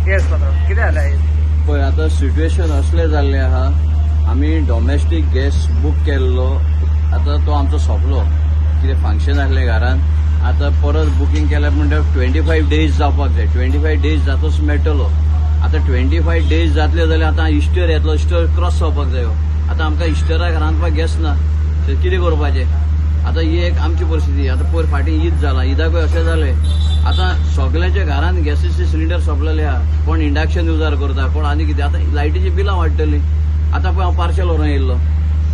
येस पात्रांव, कितें जालें आयज? पळय आतां सिट्युएशन असलें जाल्लें आहा, आमी डॉमेस्टीक गॅस बूक केल्लो, आतां तो आमचो सोंपलो. कितें फंक्शन आसलें घरान. आतां परत बुकींग केल्यार म्हणटा 25 डेज जावपाक जाय. 25 डेज जातच मेळटलो. आतां 25 डेज जातले जाल्यार आतां इस्टर येतलो, इस्टर क्रॉस जावपाक जायो. आतां आमकां इस्टराक रांदपाक गॅस ना, तर कितें करपाचें? आतां ही एक आमची परिस्थिती. आतां पयर फाटीं ईद जाला, ईदाकूय अशें जालें. आतां सगल्यांच्या घरान गॅसीचे सिलिंडर सोंपलेले आहा. कोण इंडक्शन युजार करता, कोण आनी कितें. आतां लायटीची बिलां वाडटलीं. आतां पळय हांव पार्सल व्हरोन येयल्लो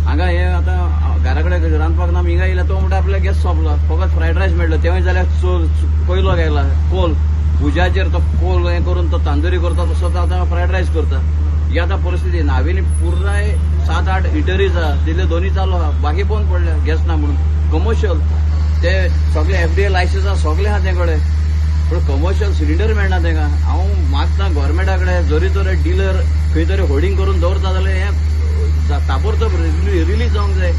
हांगा, हे आतां घरा कडेन रांदपाक ना. हिंगा येयला, तो म्हणटा आपल्या गॅस सोंपलो, फकत फ्रायड रायस मेळ्ळो. तेंवूय जाल्यार कोयलो घायला, कोल भुजाचेर तो कोल हें करून तो तांदुरी करता, तसो तो आतां फ्रायड रायस करता. ही आतां परिस्थिती. नावेली पुराय 7-8 इटरीज आहा, तितले दोनूय चालू आहा, बाकी बंद पडल्या गॅस ना म्हणून. कमर्शियल ते सगळे एफडीए लायसन्स आहा, सगळे आहा ते कडेन, पूण कमर्शियल सिलिंडर मेळना तांकां. हांव मागता गोवोरमेंटा कडेन, जरी तर डिलर खंय तरी होर्डिंग करून दवरता जाल्यार हें ताबडतोब रिलीज जावंक जाय.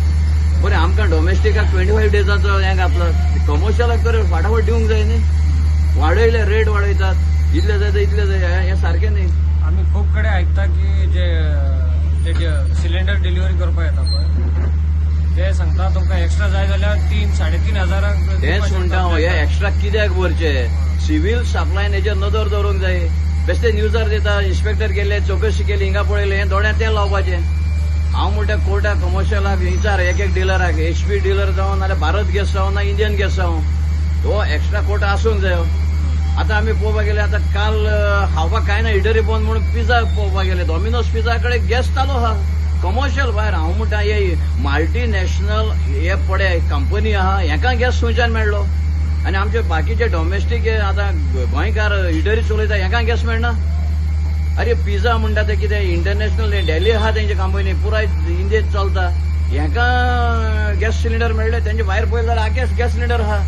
बरें, आमकां डॉमेस्टिकाक 25 डेजाचो हें घातला, कमर्शियलाक तर फाटाफाट दिवंक जाय न्ही. वाडयले रेट वाडयतात, इतले जाय तर इतले जाय, हें सारकें न्ही. आमी खूब कडेन आयकता की जे ते सिलिंडर डिलिव्हरी करपाक येता पळय, ते सांगता तुमकां एक्स्ट्रा जाय जाल्यार 3 3.5 हजारांक. तेंच म्हणटा हांव, हे एक्स्ट्रा कित्याक भरचे? सिव्हील सप्लायन हेजेर नदर दवरूंक जाय. बेश्टे न्यूजार दिता, इन्स्पेक्टर गेले, चवकशी केली, हिंगा पळयलें, हें दोळ्यांत तेल लावपाचें. हांव म्हणटा कोर्टाक कमर्शियलाक विचार एक एक डिलराक, एचपी डिलर जावं नाल्यार भारत गॅस जावं ना इंडियन गॅस जावं, हो एक्स्ट्रा कोटा आसूंक जायो. आतां आमी पळोवपाक गेले, आतां काल खावपाक कांय ना, इटरी बंद म्हणून पिझ्झा पळोवपाक गेले, डॉमिनोज पिझ्झा कडेन गॅस चालू आहा कमर्शियल भायर. हांव म्हणटा हे मल्टीनॅशनल हे पडे कंपनी आहा, हेका गॅस खंयच्यान मेळ्ळो? आनी आमचे बाकीचे डॉमेस्टीक हे आतां गोंयकार इटरी चलयता, हेका गॅस मेळना? अरे पिझ्झा म्हणटा ते कितें इंटरनॅशनल डेली आहा, तेंची कंपनी पुराय इंडियेत चलता, हेका गॅस सिलिंडर मेळ्ळे? तेंचे भायर पळयले जाल्यार आकेच गॅस सिलिंडर आहा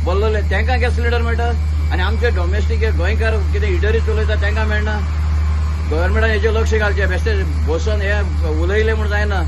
बोल्लोले, तेंकां गॅस सिलिंडर मेळटा आनी आमचे डॉमेस्टीक हे गोंयकार कितें इटरी चलयता तेंकां मेळना. गव्हर्मेंटान हेचेर लक्ष घालचें. बेश्टे बसून हे उलयलें म्हूण जायना.